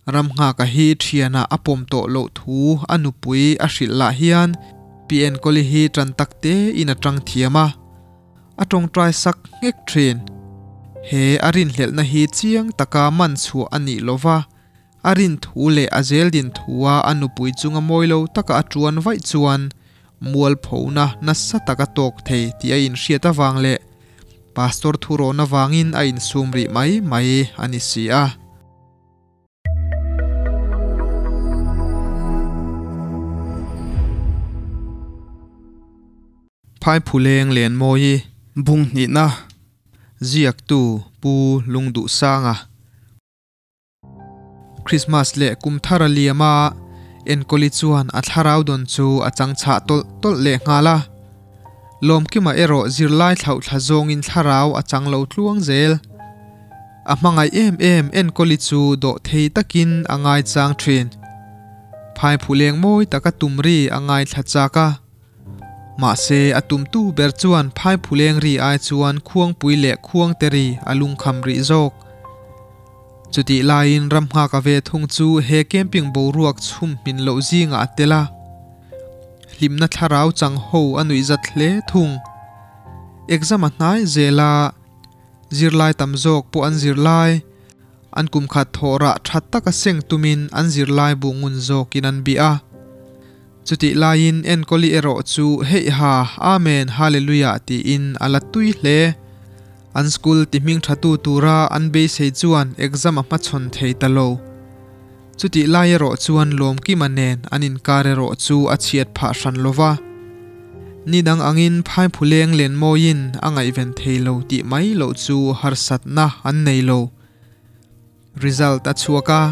Ramnghaka hi thiana a pawm tawh loh thu a nupui a hrilh lah hian Pi Enkawli hi tan tak te in a tang thiam a, a tawngtai sak nghek thin. He a rinhlelhna hi chiang taka man chhuah a nih lova, a rin thu leh a zeldin thua a nupui chunga mawi lo taka a tuan vaih chuan mualphona nasa taka tawk thei tih a inhriat avang leh Pastor thurawn avangin a insum rih mai mai a ni si a. Phaiphuleng Lenmawi bung hnihna ziaktu Pu Lungduhsanga. Christmas leh kum thar a liam a, Enkawli chuan a thlarau dawn chu a chang chhah tawlh tawlh leh nghal a. Lawmkima erawh zirlai thlauh thla zawngin thlarau a chang lo tluang zel. A hmangaih em em Enkawli chu dawh thei takin a ngaichang thin. Phaiphuleng mawi taka tum ri a ngaithla chak a. Mahse, a tumtu ber chuan phaiphuleng ri ai chuan khuangpui leh khuangte ri a lungkham rih zawk. Chutih laiin ram nghaka ve thung chu he camping boruak chhum hmin loh zingah a tel a. Hlimna thlarau chang ho a nuihzat hle thung. Exam a hnai zel a, zirlai tam zawk pawh an zirlai, an kum khat thawh rah tha taka seng tumin an zirlai bu ngun zawkin an bih a. Chutih laiin Enkawli erawh chu Heiha, Amen, Hallelujah tiin a la tui hle. An school ti hming thatu tura an beisei chuan exam a hmachhawn thei ta lo. Chutih lai erawh chuan Lawmkima nen an inkar erawh chu a chhiat phah hran lo va. Ni dang angin Phaiphuleng Lenmawiin a ngaihven thei lo tih mai loh chu harsatna an nei lo. Result a chhuak a,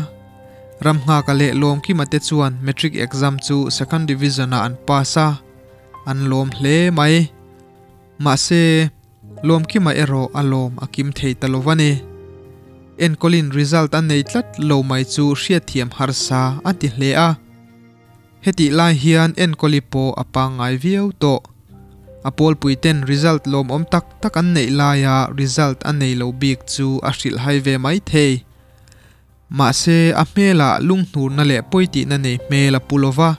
Ramnghaka leh Lawmkima te chuan Matric exam chu Second Division-ah an pass a, an lawm hle mai. Mahse, Lawmkima erawh a lawm a kim thei ta lo va ni. Enkawlin result a nei tlat lo mai chu hriatthiam harsa a ti hle a. Hetih lai hian Enkawli pawh a pangngai viau tawh. A pawlpuiten result lawmawm tak tak an neih laia result a nei lo bik chu a hrilhhai ve mai thei. Mahse, a hmelah lunghnurna leh pawitihna nei hmel a pu lo va,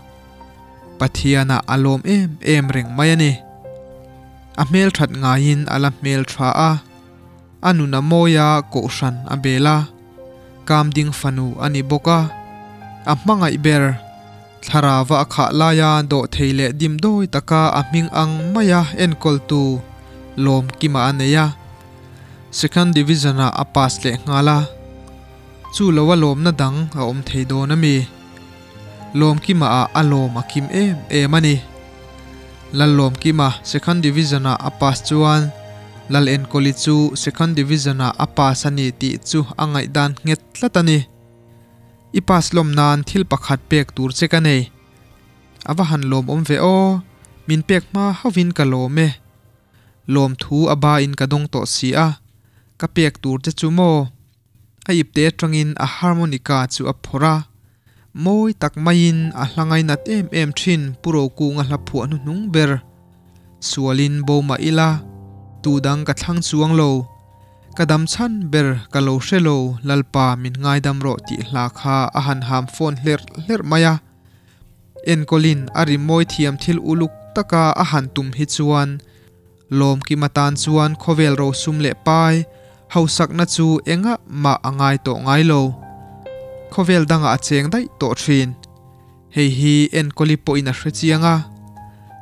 Pathianah a lawm em em reng mai a ni. A hmel that ngaiin a la hmel tha a, a nun a mawi a, kohhran a bel a, Kamding fanu a ni bawk a, a hmangaih ber. Thlarauva a khah laia dawhthei leh dimdawi taka a hming ang maia enkawltu Lawmkima a nei a. Second Division-ah a pass leh nghal a, chu lo a lawmna dang a awm thei dawn a mi? Lawmkima-ah a lawm a kim em em a ni. Lallawmkima Second Division-ah a pass chuan Lalenkawli chu Second Division-ah a pass a ni tih chu a ngaihdan nghet tlat a ni. I pass lawm nan thil pakhat pek tur che ka nei. A va han lawmawm ve aw, min pek hma hauhin ka lawm e. Lawmthu a ba in ka dawng tawh si a, ka pek tur che chu maw? A ipte atangin a harmonica chu a phawrh a, mawi tak maiin a hla ngainat em em thin Pu Rokunga hla phuah hnuhnung ber. Sualin bo mah ila, tu dang ka thlang chuang lo. Ka dam chhan ber ka lo hre lo Lalpa min ngaidam rawh tih hla kha a han ham fawn hlerh hlerh mai a. Enkawlin a ri mawi thiam thil uluk taka a han tum hi chuan Lawmkima tan chuan khawvel rosum leh pai hausakna chu engah mah a ngai tawh ngai lo. Khawvel dangah a cheng daih tawh thin. Hei hi Enkawli pawhin a hre chiang a,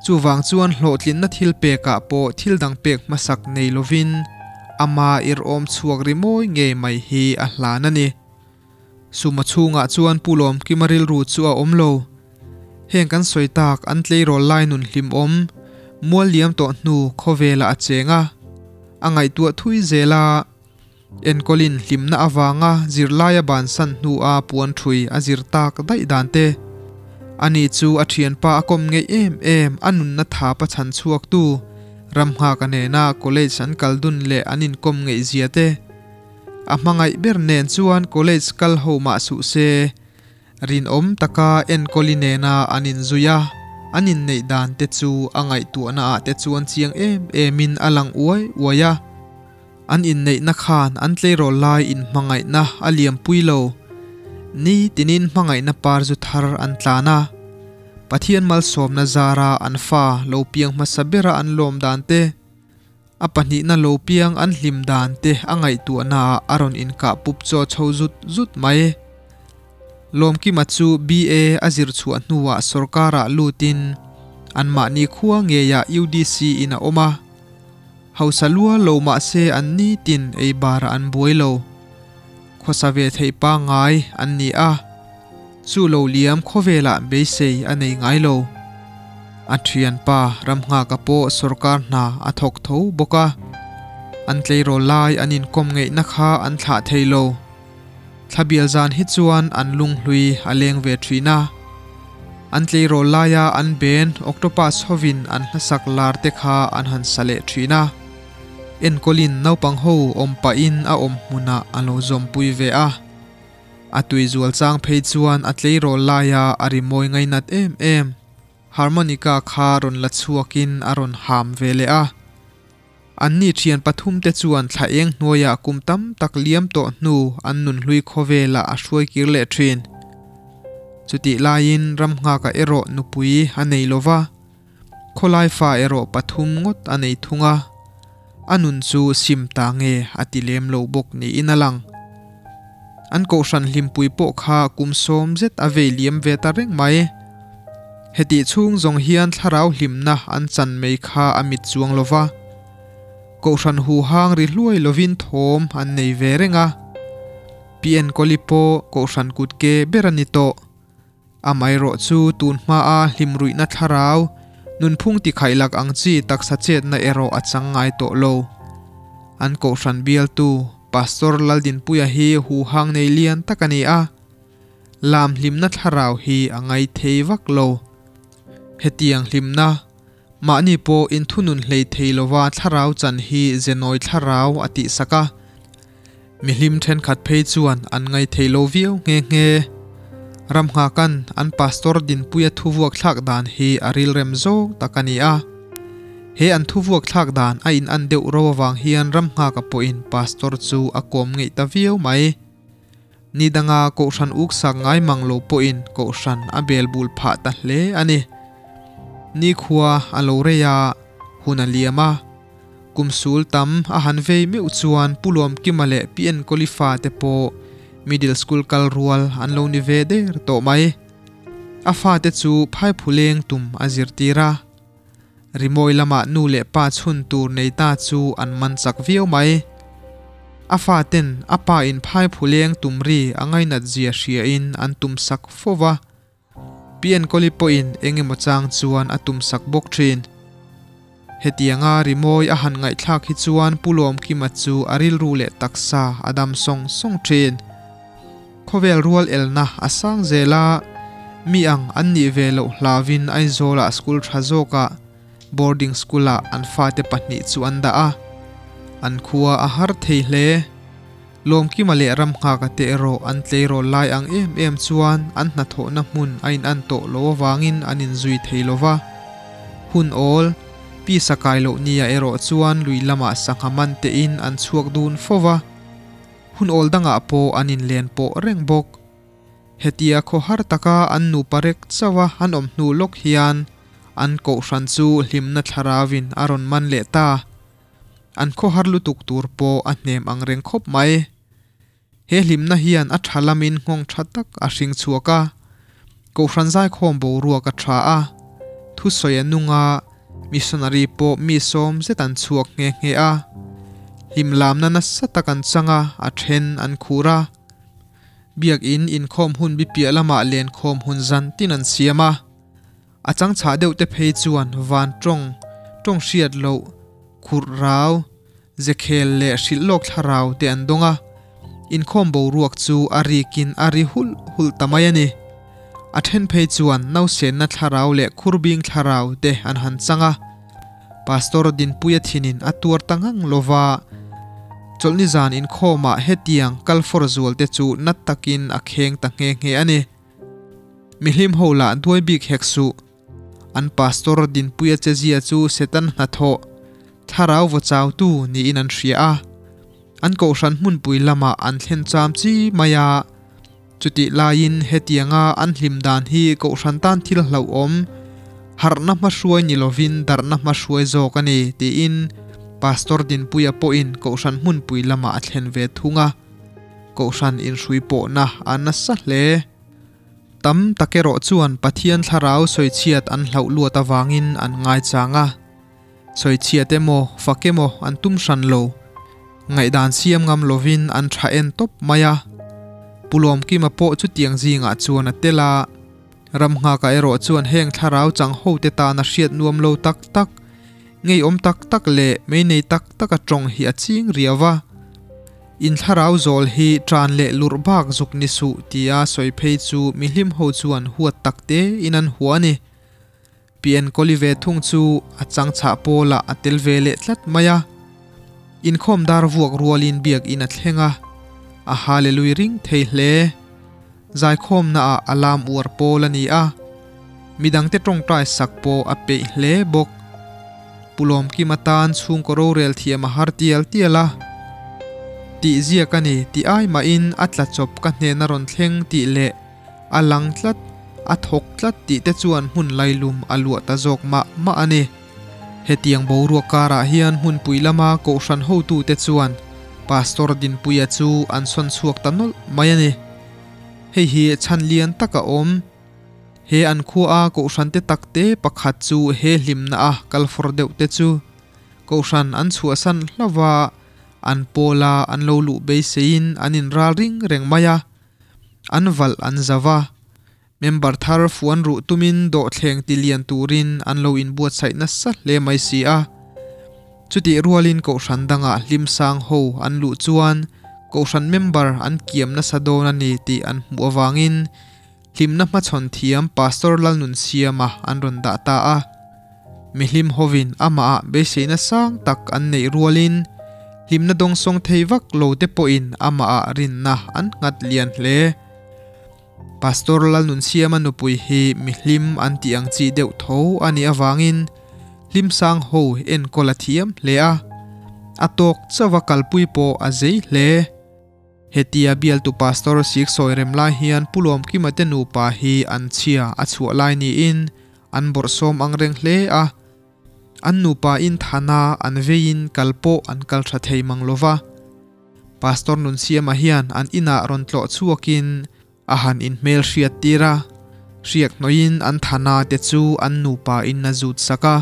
chuvang chuan hlawhtlinna thil pekah pawh thil dang pek hmasak nei lovin ama irhawm chhuak rimawi ngei mai hi a hlan a ni. Suma chhungah chuan Pu Lawmkima rilru chu a awm lo. Heng kan sawi tak an tleirawl lai nun hlimawm, mual liam tawh hnu khawvelah a cheng a, a ngaihtuah thui zel a. Enkawlin hlimna avanga zirlaia bansan hnua puan ṭhui a zir tak daih dan te. Ani chu a ṭhianpa a kawm ngeih em em a nunna thap a chhan chhuaktu Ramnghaka nena college an kal dun leh an inkawm ngeih zia te. A hmangaih ber nen chuan college kal ho mah suh se, rinawm taka Enkawli nena an inzui a, an inneih dan te chu a ngaihtuahna ah te chuan chiang em emin a lang uai uai a. An inneihna khan an tleirawl lai inhmangaihna a liampui lo. Ni tinin hmangaihna par zu thar an tlan a, Pathian malsawmna zara an fa lo piang hmasa bera an lawm dan te, a pahnihna lo piang an hlim dan te a ngaihtuahnaah a rawn inkah pup chaw chho zut zut mai. Lawmkima chu BA a zir chhuah hnuah sorkarah lutin anmahni khua ngeiah UDC in a awm a. Hausa lua lo mahse an nitin ei barah an buai lo. Khawsa ve theih pangngai an ni a, chu lo liam khawvelah beisei a nei ngai lo. A thianpa Ramnghaka pawh sorkar hna a thawk tho bawk a, an tleirawl lai an inkawm ngeihna kha an thlah thei lo. Thlabial zan hi chuan an lunghlui a leng ve thin a. An tleirawl laia an band Octopus hovin an hlasak lar te kha an han sa leh thin a. Enkawlin naupang ho awm pahin a awm hmunah a lo zawmpui ve a. A tui zual chang phei chuan a tleirawl laia a rimawi ngainat em em harmonica kha rawn la chhuakin a rawn ham ve leh a. Anni thian pathumte chuan thla eng hnuaiah kum tam tak liam tawh hnu an nunhlui khawvelah a hruai kir leh thin. Chutih laiin ram nghaka erawh nupui a nei lo va, khawlai fa erawh pathum ngawt a nei thung a, a nun chu sim ta nge a ti lem lo bawk niin a lang. An kohhran hlimpui pawh kha kum sawm zet a vei liam ve ta reng mai. Hetih chhung zawng hian thlarau hlimna an chan mai kha a mit chuang lo va. Kohhran huhang ri hluai lovin thawm an nei ve reng a. Pi Enkawli pawh kohhran kutke ber a ni tawh. Amaherawh chu tun hmaa hlimruihna thlarau nunphung tikhaih lak ang chi taksa chetna erawh a chang ngai tawh lo. An kohhran bialtu Pastor Laldinpuia hi huhang nei lian tak a ni a. Lam hlimna thlarau hi a ngai thei vak lo. Hetiang hlimna, mahni pawh inthunun hlei thei lova thlarau chan hi zenawi thlarau a tihsak a. Mihlim thenkhat phei chuan an ngai thei lo viau nghe nghe. Ramnghakan an pastor Dinpuia thuvuak thlak dan hi a rilrem zawng tak a ni a. He an thuvuak thlak dan a in an deuh ro avang hian Ramnghaka pawhin pastor chu a kawm ngeih ta viau mai. Ni danga kohhran uksak ngai mang lo pawhin kohhran a bel bul phah ta hle a ni. Nikhua a lo rei a, hun a liam a. Kum sul tam a han vei meuh chuan Pu Luamkima leh Pi Enkawli fate pawh middle school kal rual an lo ni ve der tawh mai. A fate chu phaiphuleng tum a zirtir a. Rimawi lamah nu leh pa chhun tur nei ta chu an man chak viau mai. A faten a pa in phai phuleng tum ri a ngainat zia hria in an tum sak fo va. Pi Enkawli pawhin eng emaw chang chuan a tum sak bawk thin. Hetianga rimawi a han ngaihthlak hi chuan Pu Lawmkima chu a rilru leh taksa a dam sawng sawng thin. Khawvel rual elna a sang zel a, mi ang an nih ve loh hlauvin Aizawlah school tha zawkah boarding school-ah an fate pahnih chu an dah a, an khua a har thei hle. Lawmkima leh Ramnghaka te erawh an tleirawl lai ang em em chuan an hnathawhna hmun a inan tawh lo avangin an inzui thei lo va. Hun awl, pisa kai loh nia erawh chuan lui lamah sangha man tein an chhuak dun fo va. Hun awl dangah pawh an inlen pawh reng bawk. Hetia khawhar taka an nupa rek chauha an awm hnu lawk hian an kohhran chu hlimna thlarauvin a rawn man leh ta. An khawhar lutuk tur pawh a hnem ang reng khawp mai. He hlimna hian a tha lamin nghawng tha tak a hring chhuak a. Kohhran zaikhawm boruak a tha a, thusawi a nung a, missionary pawh mi sawm zet an chhuak nghe nghe a. Hlimlamna nasa tak an chang a, a then an khur a. Biakinn inkhawm hun bi piah lamah lenkhawm hun zan tin an siam a. A changchhah deuh te phei chuan van tawng, tawng hriat loh, khurh rau, zekhel leh hrilh lawk thlarau te an dawng a. Inkhawm boruak chu a rikin a ri hulh hulh ta mai a ni. A then phei chuan nausenna thlarau leh khurbing thlarau te an han chang a. Pastor Dinpuia thinin a tuar ta ngang lo va, chawlhni zan inkhawmah hetiang kal fawr zual te chu nat takin a kheng ta nghe nghe a ni. Mihlim ho lah duai bik hek suh. An pastor Dinpuia chezia chu Satan hnathawh, thlarau vaw chautu niin an hria a. An kohhran hmunpui lamah an thlen cham chi mai a. Chutih laiin hetianga an hlim dan hi kohhran tan thil hlauhawm, harhna hmahruai ni lovin darhna hmahruai zawk a ni, tiin Pastor Dinpuia pawhin kohhran hmunpui lamah a thlen ve thung a. Kohhran inhrui pawhna a nasa hle. Tam tak erawh chuan Pathian thlarau sawichhiat an hlauh luat avangin an ngaichang a. Sawichhiat emaw, fak emaw an tum hran lo. Ngaihdan siam ngam lovin an tha en tawp mai a. Pu Lawmkima pawh chutiang zingah chuan a tel a. Ramnghaka erawh chuan heng thlarau chang hote tana hriat nuam lo tak tak, ngeiawm tak tak leh meinei tak taka tawng hi a ching riau a. In thlarau zawl hi tan leh lurh bak zuk ni suh tia sawi phei chu mihlim ho chuan huat tak te in an hua a ni. Pian Kawli ve thung chu a chang chhah pawlah a tel ve leh tlat mai a. Inkhawm dar vuak rualin biakinn a thleng a, a hallelui ring thei hle. Zaikhawmna ah a lam uar pawl a ni a, midangte tawngtai sak pawh a peih hle bawk. Pu Lawmkima tan chhungkaw rorel thiam a har tial tial a, tih ziak a ni tih ai mahin a tla chawp ka hnena rawn thleng tih leh a lang tlat, a thawk tlat tih te chuan hmun lailum a luah ta zawk mah mah a ni. Hetiang boruak karah hian hmunpui lama kohhran hotute chuan Pastor Dinpuia chu an sawn chhuak ta nawlh mai a ni. Hei hi chhan lian tak a awm. He an khua a kohhran te tak te pakhat chu he hlimna a kal fawr deuh te chu kohhran an chhuahsan hlauh a, an pawla an lo luh beiseiin an inral ring reng mai a, an valh an zau a. Member thar fuan ruh tumin dawhthleng ti lian turin an lo inbuatsaih nasa hle mai si a. Chutih rualin kohhran dangah hlimsang ho an luh chuan kohhran member an kiam nasa dawn a ni tih an hmuh avangin hlimna hmachhawn thiam Pastor Lalnunsiama an rawn dah ta a. Mihlim hovin amah ah beiseina sang tak an neih rualin hlimna dawngsawng thei vak lo te pawhin amah ah rinna an nghat lian hle. Pastor Lalnunsiama nupui hi mihlim an tih ang chi deuh tho a nih avangin hlimsang ho enkawl a thiam hle a, a tawk chauh a kalpui pawh a zei hle. Hetia bialtu Pastor sik sawi rem lai hian Pu Lawmkima te nupa hi an chhia a chhuah lai niin an bawrhsawm ang reng hle a, an nupa in thana an veiin kal pawh an kal tha thei mang lova. Pastor Nunsiama hian an inah rawn tlawh chhuakin a han inhmel hriat tir a, hriak hnawhin an thana te chu an nupa in a zut sak a.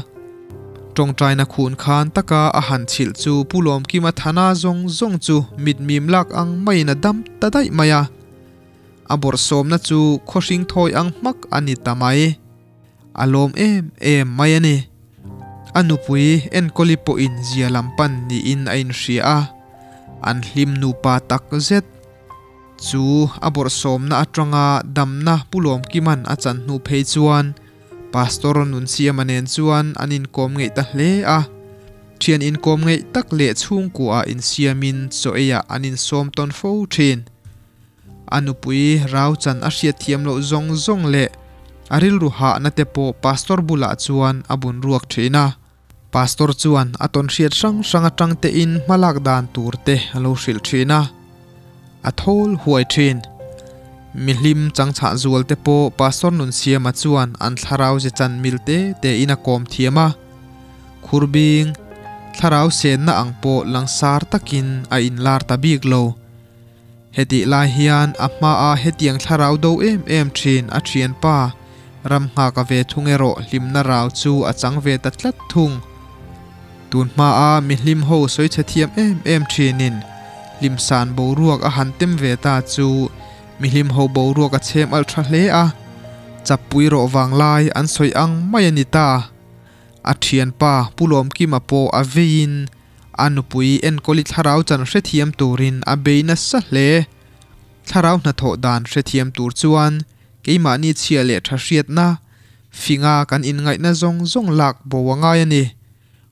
Tawngtaina khun khan taka a han chhilh chu Pu Lawmkima thana zawng zawng chu mitmim lak ang maiin a dam ta daih mai a. A bawrhsawmna chu khawhring thawi ang hmak a ni ta mai. A lawm em em mai a ni. A nupui enkawli pawhin zia lam pan niin a inhria a, an hlim nupa tak zet. Chu a bawrhsawmna atanga damna Pu Lawmkima'n a chan hnu phei chuan Pastor Nunsiama nen chuan an inkawm ngeih ta hle a. Thian inkawm ngeih tak leh chhungkuaah insiamin chaw eiah an insawm tawn fo thin. A nupui rau chan a hriatthiam loh zawng zawng leh a rilru hahna te pawh Pastor bulah chuan a bun ruak thin a. Pastor chuan a tawnhriat hrang hrang atang tein hmalak dan tur te a lo hrilh thin a, a thawl huai thin. Mihlim changchhah zual te pawh Pastor Nunsiama chuan an thlarau ze chan mil te tein a kawm thiam a. Khurbing, thlarau senna ang pawh langsar takin a inlar ta bik lo. Hetih lai hian a hmaa hetiang thlarau do em em thin a thianpa ram nghaka ve thung erawh hlimna rau chu a chang ve ta tlat thung. Tun hmaa mihlim ho sawi chhe thiam em em thinin hlimsan boruak a han tem ve ta chu mihlim ho boruak a chhem alh tha hle a, chappui rawh vanglai an sawi ang mai a ni ta. A thianpa Pu Lawmkima pawh a veiin A nupui enkawli thlarau chan hrethiam turin a bei nasa hle. Thlarau hnathawh dan hrethiam tur chuan keimahni chhia leh tha hriatna, finga kan inngaihna zawng zawng lak bo a ngai a ni.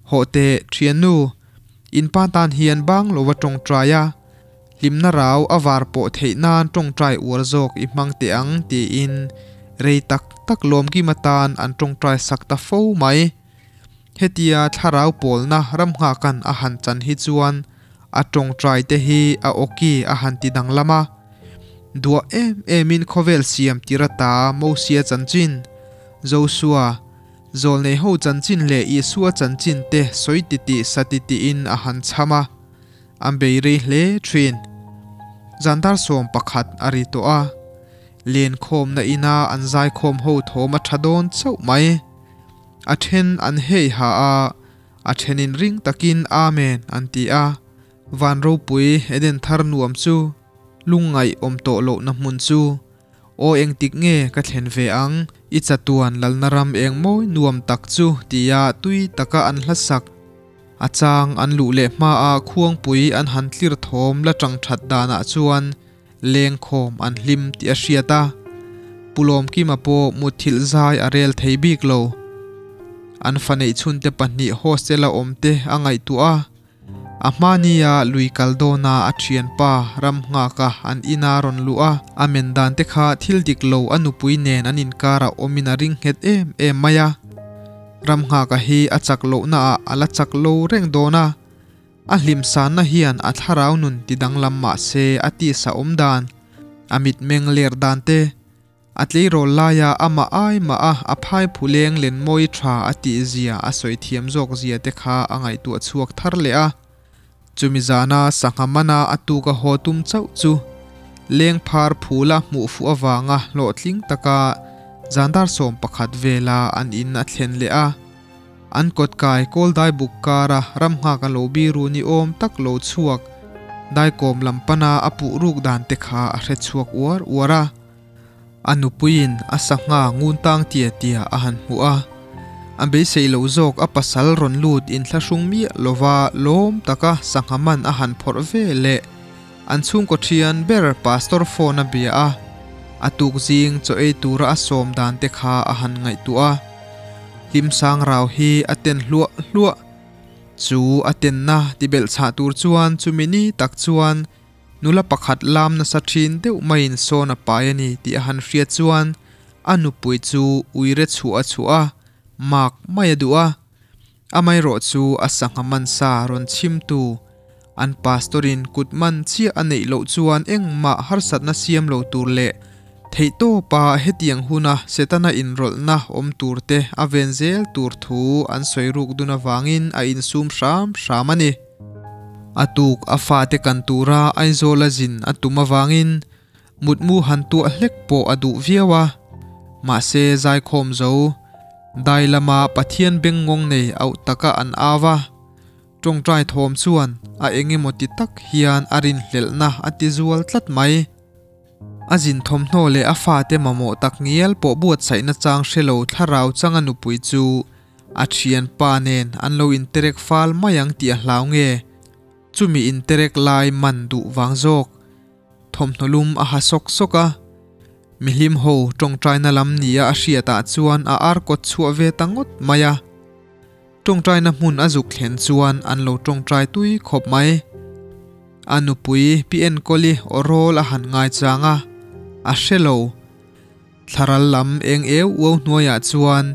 Hawh teh, thiannu, in pa tan hian bang lova tawngtai a, hlimna rau a var pawh theih nan tawngtai uar zawk i hmang teh ang tiin rei tak tak lawmkim atan an tawngtai sak ta fo mai. Hetia thlarau pawlna ram nghahkan a han chan hi chuan a tawngtai te hi a awki a han ti danglam a. Duah em emin khawvel siam tir ata Mosia chanchin, Josua, Zawlnei ho chanchin leh Isua chanchin te sawi titih sa titihin a han chham a, an bei rei hle thin. Zan dar 11 a ri tawh a, lenkhawmna ina an zaikhawm ho thawm a tha dawn chauh mai. A then an hei ha a, a thenin ring takin Amen an ti a, van ropui Eden thar nuam chu, lungngaih awm tawh lohna hmun chu, Aw engtik nge ka thlen ve ang, i chatuan lalna ram eng mawi nuam tak chu tia tui taka an hlasak a chang an luh leh hmaa khuangpui an han tlir thawm la tang that danah chuan lengkhawm an hlim tih a hriat a. Pu Lawmkima pawh mutthilh zai a rel thei bik lo. An fa neihchhunte pahnih hostel-a awmte a ngaihtuah a. A hmania lui kal dawna a thianpa ram nghaka an ina rawn luh a, a men dan te kha thil dik lo a nupui nen an inkarah awmin a ring nghet em em mai a. Ram nghaka hi a chak lohnaah a la chak lo reng dawn a, a hlimsanna hian a thlarau nun ti danglam mah se a tisa awm dan, a mitmeng ler dan te, A tleirawl laia amah ai mah a a phai phuleng len mawi tha a tih zia a sawi thiam zawk zia te kha a ngaihtuah chhuak thar leh a. Chumi zana sangha mana a tuk a haw tum chauh chu leng phar phula hmuh fuh avanga hlawhtling taka zan dar 11 vela an in a thlen leh a. An kawt kai kawl dai buk kara ram nghak a lo biru ni awm tak lo chhuak daikawm lam pana a puh ruk dan te kha a hre chhuak uar uar a. A nupuiin a sangha ngun tang tia tia a han hmuh a, a beisei lo zawk a pasal rawn lut inthlahrung miah lova lawm taka sangha man a han phawrh ve leh an chhungkaw thian ber Pastor phone a bia a, a tuk zing chaw ei tura a sawm dan te kha a han ngaihtuah a. Hlimsang rau hi a ten hluah hluah. Chu a tenna tibelhchhah tur chuan chumi ni tak chuan Nula pakhat lam nasa thin deuh maiin sawn a pai a ni tih a han hriat chuan a nupui chu uire chhuah a chhuah a, mak mai a duh a. Amaherawh chu a sangha mansa rawn chhimtu an pastor-in kut man chiah a neih loh chuan engmah harsatna siam lo tur leh theihtawpa hetiang huna Setana inrawlhna awm turte a ven zel tur thu an sawi ruk dun avangin a insum hram hram a ni. A tuk a fate kan tura Aizawl a zin a tum avangin mutmu han tuah hlek pawh a duh viau a. Mahse zaikhawm zo dai lama Pathian bengngawng nei auh taka an au a, tawngtai thawm chuan a engemaw ti tak hian a rinhlelhna a ti zual tlat mai. A zin thawmhnaw leh a fate mamawh tak ngial pawh buatsaihna chang hre lo thlarau changa nupui chu A thianpa nen an lo interek fal mai ang tih a hlau nge? Chumi interek lai man duh vang zawk. Thawmhnaw lum a ha sawk sawk a. Mihlim ho tawngtaina lam nia a hriatah chuan a ar kawt chhuah ve ta ngawt mai a. Tawngtaina hmun a zuk thlen chuan an lo tawngtai tui khawp mai. A nupui Pi Enkawli aw rawl a han ngaichang a, a hre lo. Thlaral lam eng eu uau hnuaiah chuan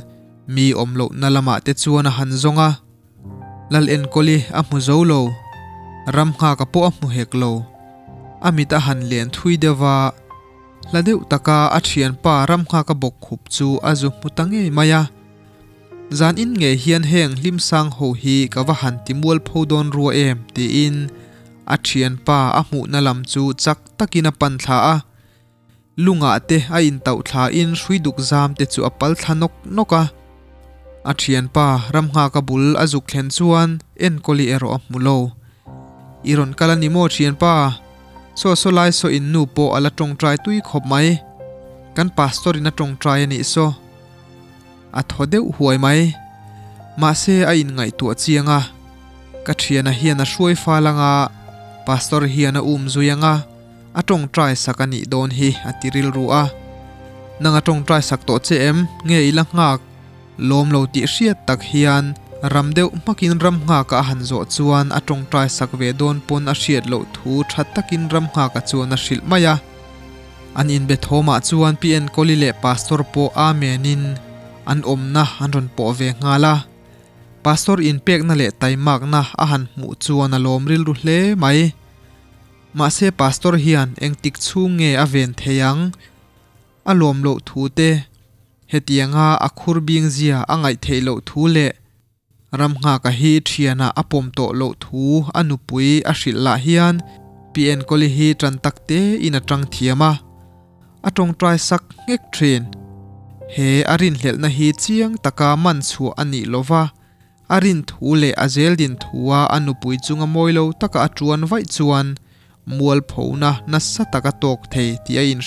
mi awm lohna lamah te chuan a han zawng a, Lal Enkawli a hmu zo lo, ram nghaka pawh a hmu hek lo. A mit a han len thui deuh va, hla deuh taka a thianpa ram nghaka bawk khup chu a zu hmu ta ngei mai a. Zan in ngei hian heng hlimsang ho hi ka va han ti mualpho dawn rua em tiin a thianpa a hmuhna lam chu chak takin a pan thla a. Lungah te a intauh thlain hrui duk zam te chu a pal thla nawk nawk a. A thianpa Ramnghaka bul a zuk thlen chuan Enkawli erawh a hmu lo. I rawn kal a ni maw thianpa? Saw saw lai saw in nu pawh a la tawngtai tui khawp mai. Kan pastor in a tawngtai a nih saw. A thaw deuh huai mai. Mahse a inngaihtuah chiang a. Ka thiana hian a hruai fal anga, pastor hian a um zui anga. A tawngtai sak a nih dawn hi a ti rilru a. Nang a tawngtai sak tawh che em? Nge i la nghak? Lawm lo tih hriat tak hian ram deuh hmakin ram nghakah a han zawh chuan a tawngtai sak ve dawn pawn a hriat loh thu tha takin ram nghaka chuan a hrilh mai a. An inbe thawmah chuan Pi Enkawli leh Pastor pawh Amen in an awmna an rawn pawh ve nghal a. Pastor inpekna leh taimakna a han hmuh chuan a lawm rilru hle mai. Mahse pastor hian engtik chhung nge a ven thei ang? A lawm loh thu te, hetianga a khur bing zia a ngaih theih loh thu leh Ramnghaka hi thianah a pawm tawh loh thu a nupui a hrilh lah hian Pi Enkawli hi tan tak te in a tang thiam a, a tawngtai sak nghek thin. He a rinhlelhna hi chiang taka man chhuah a nih lova, a rin thu leh a zeldin thua a nupui chunga mawi lo taka a tuan vaih chuan mualphona nasa taka tawk thei tih a inhria.